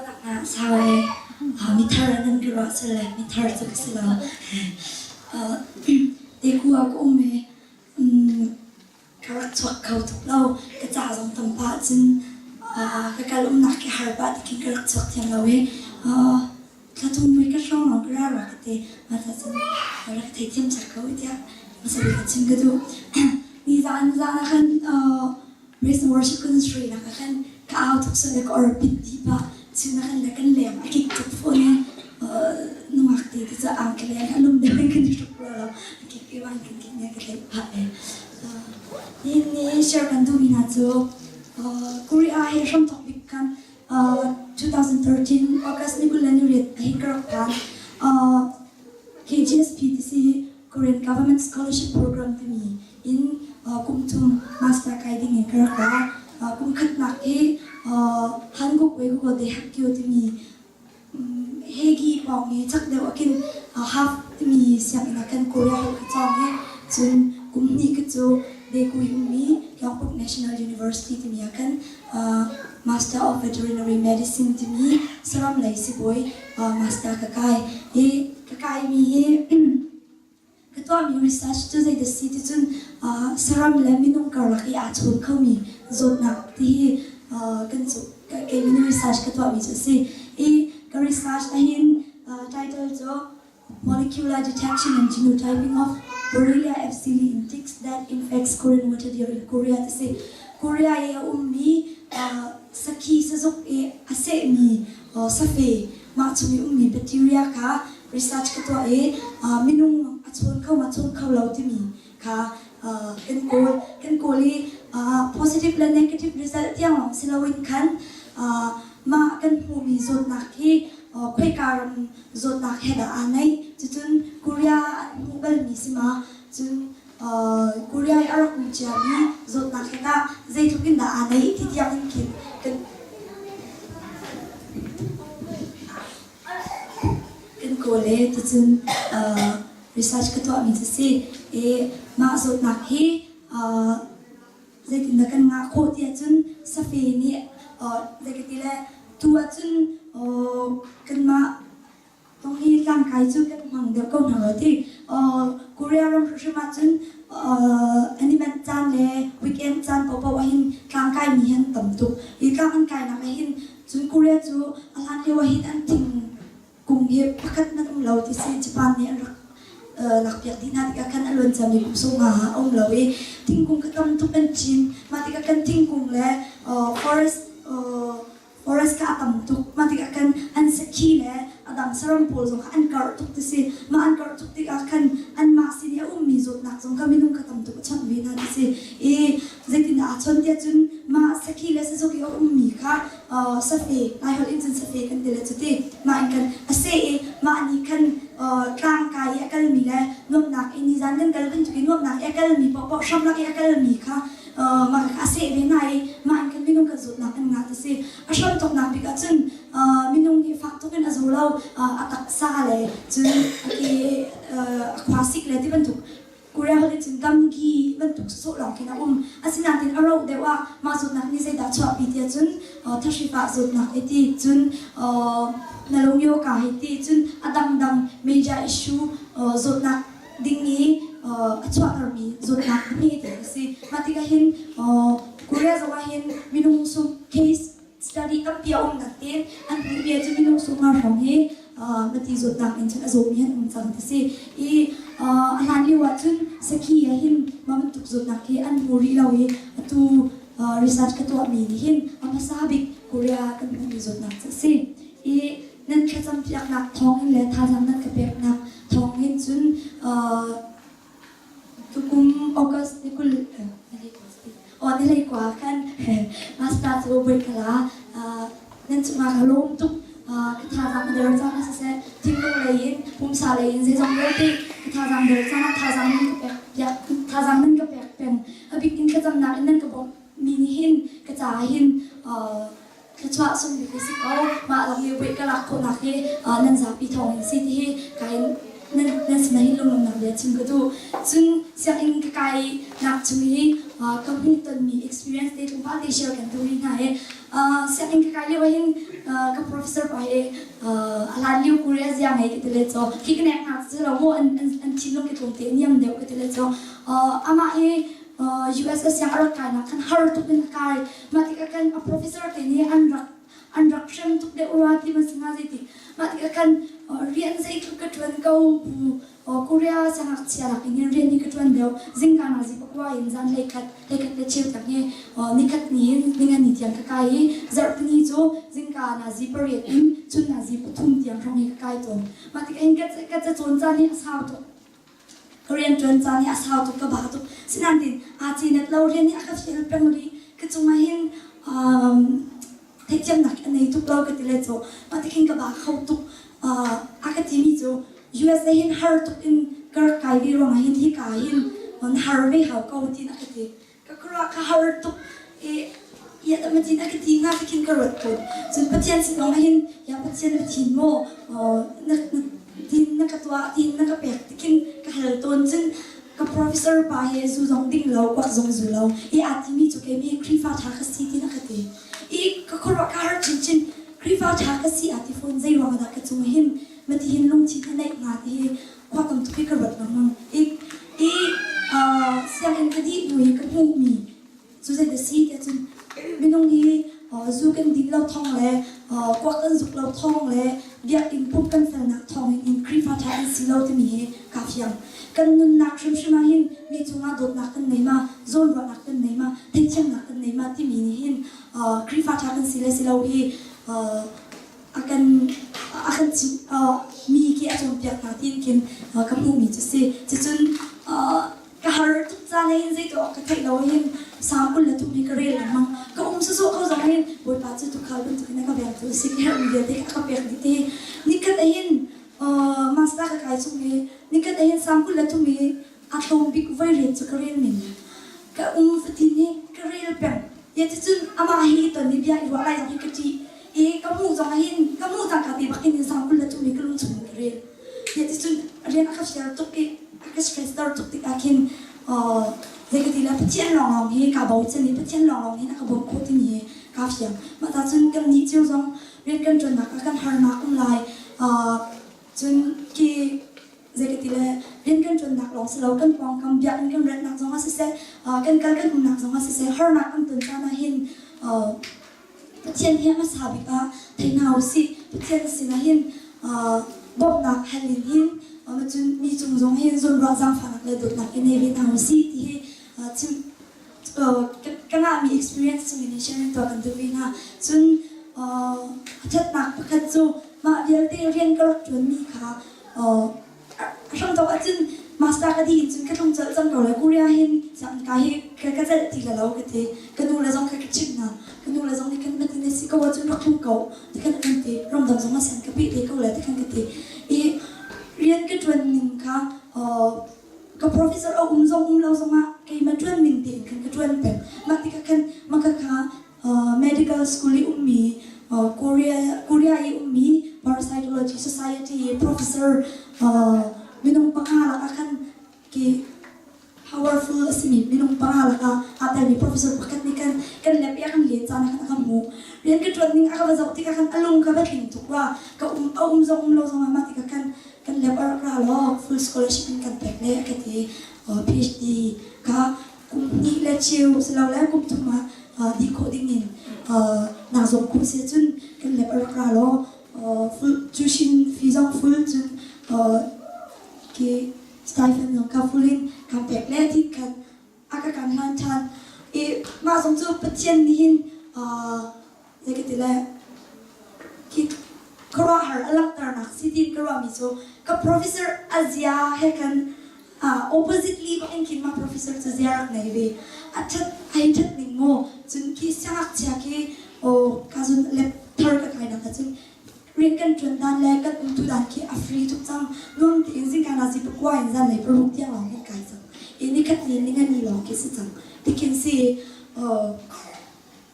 Ruahnak hna a sau ee. Mithar nan ka ruah sal le mithar cu ka si lo. Teku ah ka um i ka rak chuak kho tuk lo. Ka ca zong tam pah cun ka kal umnak ka har pah ti khin ka rak chuak thiam lo i thla thum voi ka hrawng lawng ka ra rua ka ti. Mah ca cun ka rak theithiam cak ko tiah hmasa bik ah chim ka duh. Nizaan zaan ah khan Praise and worship ministry nak ah khan ka au tuk sal le ka or pit dih pah chun ah khan le kan leng a kik tuk fawn i nungak te te cu ang ka leng a lum deuh in kan i hruk rua lo a kik i wan kan kik ne ka tleih phah e nihin ni share kan duhmi hna cu Korea he hramthok bik kan 2013 August ni 20 le ni riat hi ka rak phan KGSP ti si Korean Government Scholarship Program timi in kum thum master kai ding in ka rak ra. Kum khatnak hi Hanguk Weigugo Daehakgyo timi Hegi pawng i chak deuh ah khin half timi sianginn ah khan Korea holh ka cawng i cun kum hnih ka cu Daegu i ummi Kyungpook National University timi ah khan Master of Veterinary Medicine timi saram lei sibawi master ka kai. Hi ka kaimi hi Ka tuahmi research cu zeidah si ti cun saram le minung karlak i aa chawn khomi zawtnak ti hi kan cu kei nih research ka tuahmi cu a si. I ka research ahhin title cu Molecular Detection and Genotyping of Borrelia afzelii in Ticks That Infects Korean Water Deer in Korea ti si. Korea i a ummi sakhi sazuk i a sehmi safe mah chung i ummi bacteria kha research ka tuah i minung a chawn kho ma chawn kho lo timi kha kan kawl kan kawl i positive le negative result tiang lawng si loin khan mah kan hmuhmi zawtnak hi khoika ram zawtnak he dah aa naih cucun Korea an hmuh balmi si ma cun Korea i a rak um ciami zawtnak he tah zeitluk in dah aa naih ti tiang in khin kan Kan kawl i ticun research ka tuahmi cu si. I mah zawtnak hi zeitindah kan ngah khawh ti ahcun safe nih zei ka ti le tu ahcun kanmah tong hi tlangkai cu kan hmang deuh ko hna rua ti. Korea ram hrimhrim ahcun an i manh caan le weekend caan paohpaoh ahhin tlangkai mi hi an tam tuk. Hi tlang an kainak ahhin Cun Korea cu a hlan lio ahhin an thingkung hi pakhat hmanh um lo ti si Japan nih an rak lakpiak dih hna tikah khan a luan ciami kum sawmnga ah a um lo i thingkung kha tam tuk an cin. Mah tikah kan thingkung le forest forest kha a tam tuk. Mah tikah khan an sakhi le a dang saram pawl zong kha an karh tuk ti si. Mah an karh tuk tikah khan anmah sin i a ummi zawtnak zong kha minung kha tam tuk a chawnh ve hna ti si. I Zeitindah aa chawnh tiah cun mah sakhi le sazuk i a ummi kha safe Laiholh in cun safe kan ti le cuti mah in khan a seh i mah nih khan tlang kai i a kalmi le nuamhnak i nizan kan kal bantuk i nuamhnak i a kalmi paohpaoh hramlak i a kalmi kha mah kha a seh ve hna i mah in khan minung kan zawtnak kan ngah ti si. A hram thawknak bik ah cun minung hi fak tuk in a zaw lo a taksa le cun a ke a khua sik le ti bantuk Korea holh in cun gamgi bantuk sawsawh lawng khin a um. Asinain a roh deuh ah mah zawtnak nih zeidah chuahpi tiah cun thahri-fah zawtnak hi ti cun na lungyoka hi ti cun a dangdang major issue zawtnak ding i a chuahtermi zawtnak hme ti a si. Mah tikah hin Korea zong ah hin minung sum case study tampi a um natin an hmuhmi cu minung sung nga hrawng hi mati zawtnak in cun a zawmi an um cang ti si i a hlan lio ah cun sakhi ah hin mah bantuk zawtnak hi an hmu rih lo i atu research ka tuahmi nih hin a hmasa bik Korea kan hmuhmi zawtnak cu a si i nan thlacam piaknak thawng in le thazaang nan ka peknak thawng in cun Tukum August ni 20 ni 21 khan master cu voi ka la. Nan cungah ka lawm tuk. Ka thazaang a der cang ah siseh, thinlung lei in, pumsa lei in zeizong vialte ka thazaang der cang ah thazaang nan ka pek piak, thazaang nan ka pek peng. A bik in thlacamnak in nan ka bawmh mi nih hin ka caah hin thluachuah sung bik a si ko. Mah lawng hi voi ka lak khawhnak hi nan zapi thawng in si ti hi ka in. Nan nan sinah hin lunglawmhnak bia chim ka duh. Cun sianginn ka kainak chung i ka hmuhtonmi experience te tlawmpal te share kan duh rih hna i sianginn ka kai lio ah hin ka professor pa hi a hlan lio Korea zia ngei ka ti le caw hi ka nek hna cu lo maw an an thinlung ki tlawm te niam deuh ka ti le caw amah hi US a siang a rak kainak khan har tuk in a kai. Mah tikah khan a professor te nih an rak an rak hrem tuk deuh rua ti man si hnga zeiti. Mah tikah khan rian zeitluk ka ṭuan ko bu Korea siangngakchia lak in hin rian hi ka ṭuan deuh. Zingka nazi pakua in zan hleikhat hleikhat le cheu tiang hi nikhat ni in ningani tiang ka kai i zarhtini cu zingka nazi pariat in chun nazi pathum tiang hrawng hi ka kai tawn. Mah tikah hin ka cacawn caan hi a sau tuk. Ka rianṭuan caan hi a sau tuk, ka ba tuk. Sinain aa cinat lo rian nih a ka fial peng rih. Ka cungah hin um, theihthiamnak a nei tuk lo ka ti le cu. Mah tikhin ka ba kho tuk. Uh, a ka timi cu USA hin har tuk in ka rak kai ve ruangah hin hika hin on har ve hau ko tiin a ka ti. Ka khuaruah ka har tuk i ia ta matin a ka ti hnga tikhin ka ruat tawn. Cun Pathian sin zong ah hin ya Pathian na thin maw na tin na ka tuah tin na ka pek tikhin ka hal tawn. Cun ka professor pa he zu zong ding lo kuak zong zu lo i aa timi cu keimi Khrihfa ṭha ka si tin a ka ti. I ka khuaruah ka har chinchin Khrihfa ṭha ka si aa ti fawn zei ruang dah ka cung hin mati hin lungthin a neih hnga ti hi khua tam tuk hi ka ruat lengmang. I i sianginn ka dih hnu i ka hmuhmi cu zei dah si tiah cun minung hi zu kan din lo thawng le kuak kan zuk lo thawng le biakinn pumh kan felnak thawng in Khrihfa ṭha kan si lo timi hi kaa fiang. Kan nunnak hrimhrim ah hin mi cungah dawtnak kan nei ma, zawnruahnak kan nei ma, theihthiamnak kan nei ma timi nih hin Khrihfa ṭha kan si le si lo hi a kan a kan chimh mi khi a cawnpiak hna tiin khin ka hmuhmi cu si. Cucun ka har tuk caan hin zei tuah awk ka theih lo hin Salm 23 hi ka rel lengmang. Ka um sawsawh ko zong hin Bawipa cu tuukhal bantukin a ka vengtu a si. Ka herhmi vialte kha a ka pek dih te. Nikhat ah hin master ka kai chung i nikhat ah hin Salm 23 hi a tlawm bik voi riat cu ka rel men lai. Ka um fatin hi ka rel peng. Ya ticun amah hi ton i bia i ruah lai zong hi ka ṭih. I ka hmuh zong ah hin ka hmuh cangka te bak in Salm 23 hi ka lung chung in ka rel. Ya ticun rian a ka fial tuk i a ka stress ter tuk tikah khin zei ka ti lai Pathian lawnglawng hi kaa bochan i Pathian lawnglawng hin a ka bawmh khawh timi hi kaa fiang. Mah ta cun kannih cio zong rian kan ṭuannak ah kan harnak um lai. Cun khi zei ka ti le rian kan ṭuannak lawng si lo kan pawngkam biakinn kan ratnak zongah siseh kan kal kan umnak zongah siseh harnak kan ton caan ah hin Pathian hi a hmasa bik ah thei hna usih. Pathian sinah hin bawmhnak hal in hin cun mi cung zong hin zawnruah zaangfahnak le dawtnak i nei ve hna usih ti hi chim ka ngahmi experience chungin hin sharing tuah kan duh ve hna. Cun a ṭhatnak pakhat cu mah vialte rian ka rak ṭuanmi kha a hramthawk ahcun master ka dih in cun ka tlung colh cang ko lai. Korea hin sianginn kai hi ka celh ti la lo ka ti. Ka nu le zong kha ka chimh hna. Ka nu le zong nih khan matin na si ko ahcun rak tlung ko ti khan an ti. Ramdang zong ah sian ka peh te ko lai ti khan ka ti. I rian ka ṭuan ning kha ka professor a um zong um lo zongah keimah ṭuan ning tein khan ka ṭuan peng. Mah tikah khan maka kha medical school i ummi Korea Korea i ummi Parasitology Society i professor minung panga lakah khan ki powerful a simi minung panga lakah aa telmi professor pakhat nih khan kan lab i a kan len caan ah khan a ka hmuh. Rian ka ṭuan ning a ka va zoh tikah khan a lung ka va tling tuk rua. Ka um a um zong um lo zongah mah tikah khan kan lab a rak ra law full scholarship in kan pek le a ka ti. PhD kha kum hnih le cheu silole kum thum ah dih khawh ding in naa zuam khawh si ahcun kan lab a rak ra law full tuition fee zong full cun khi stipend zong kha full in kan pek le ti khan a ka kan hlan ṭhan i mah zong cu Pathian nih hin zei ka ti lai khi khuaruahhar a langhternak si tiin ka ruahmi cu ka professor a zia he khan oppositely bak in khin mah professor cu zia rak nei ve a ṭhat ai ṭhat ning maw cun khi siangngakchia khi aw ka zun lep thar ka kainak ah cun rian kan ṭuan dan le kan umtu dan khi a free tuk cang nuam tein zingka nazi pakua in zanlei paruk tiang lawng kan kai cang i nikhat ni ningani lawng khi si cang tikhin si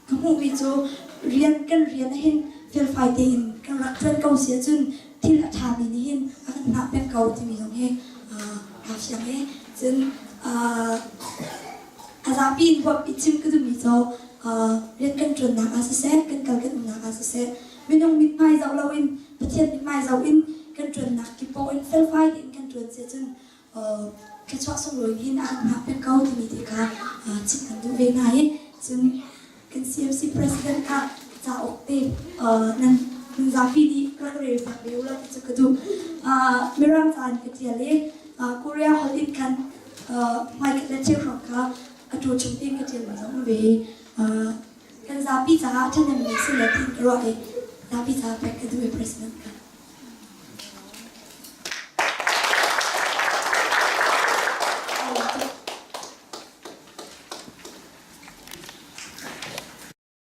Ka hmuhmi cu rian kan rian ahhin felfai tein kan rak ṭuan ko si ahcun Thil a ṭhami nih hin a kan hngah peng ko timi zong hi kaa fiang i cun a zapi in huap i chim ka duhmi cu rian kan ṭuannak ah siseh, kan kal kan umnak ah siseh, minung mithmai zoh loin Pathian mithmai zoh in kan ṭuannak kip paoh in felfai tein kan ṭuan si ahcun thluachuah sunglawi hin a kan hngah peng ko timi te kha chim kan duh ve hna i cun kan CMC president kha cauk te nan nan zapi nih rak rel piak ve ulaw ti cu ka duh. Mirang ca in ka ṭial i Korea holh in khan hmaikhat le cheu hrawng kha a ṭaw chung tein ka ṭialmi zong um ve i kan zapi caah ṭhahnemmi si le tiin ka ruah i zapi caah pek ka duh i president kha.